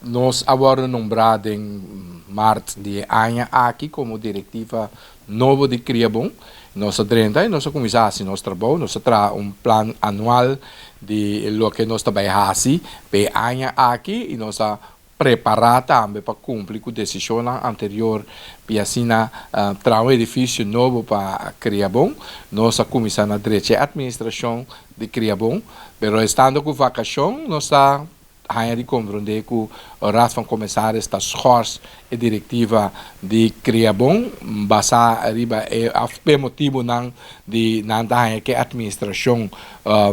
Nos a wòrdu nombrá den mart di e aña aki komo direktiva nobo di Kriabon. Nos a drenta i nos a kuminsá hasi nos trabou. Nos a traha un plan anual di loke nos ta bai hasi pa e aña aki i nos a prepará tambe pa kumpli ku desishonnan anterior i asina traha un edifisio nobo pa Kriabon. Nos a kuminsá na drecha e atministrashon di Kriabon, pero estando ku vakashon nos ta haña di komprondé ku Raad van Commissaris ta schors e direktiva di Kriabon basá riba e òf p'e motibunan di nan ta haña ku e atministrashon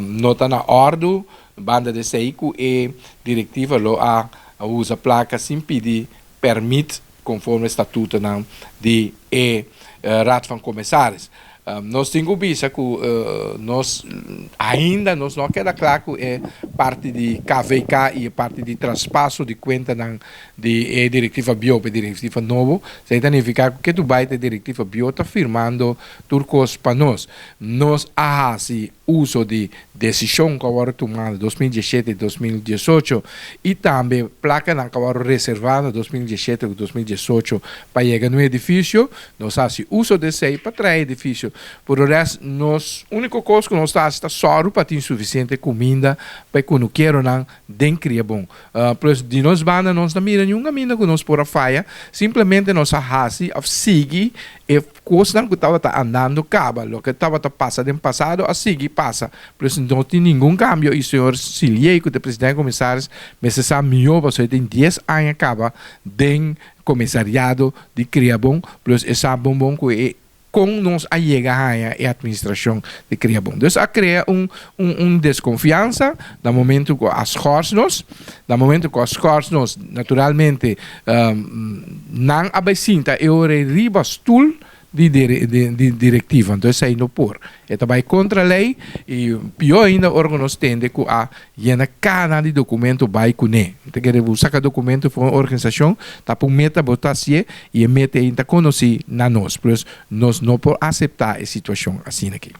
no ta na òrdu. Banda di esei ku e direktiva lo a usa plaka sin pidi pèrmit konforme statutonan di e Raad van Commissaris. Nos tin ku bisa ku nos ainda nos no a keda kla ku e parti di KVK i e parti di traspaso di kuentanan di e direktiva bieu pa e direktiva nobo. Esei ta nifiká ku ke tu bai ta e direktiva bieu ta firmando tur kos pa nos. Nos a hasi uso di desishon ku a wòrdu tumá na 2017 i 2018 i tambe plakanan ku a wòrdu reservá na 2017 ku 2018 pa yega na un edifisio. Nos a hasi uso di esei pa traha e edifisio. Por lo rèst, nos úniko kos ku nos ta hasi ta sòru pa tin sufisiente kuminda pa e kunukeronan den kria bon. Pues di nos banda nos no mira niun kaminda ku nos por a faya, simplemente nos a hasi òf sigui e kosnan ku tabata andando kaba. Loke tabata pasa den pasado a sigui pasa. Pues no tin ningun kambio i señor Siliey ku ta e presidente komisaris mester sa mihó pasobra e tin dies aña kaba den komisariado di kria bon, plus e sa bon bon ku e kon nos a yega haña e atministrashon di kria bon. Dus a krea un un un deskonfiansa na momentu ku a schors nos, na momentu ku a schors nos naturalmente nan a bai sinta e ora ei riba stul di di direktiva, anto esei no por. E ta bai kontra lei i pió ainda ora ku nos tende ku a Yena kana di dokumento bai kuné. Mi ta kere bo saka dokumento for un organisashon, ta pa un meta bo ta hasié i e meta ei ta konosí na nos. Plus nos no por aseptá e situashon asina aki.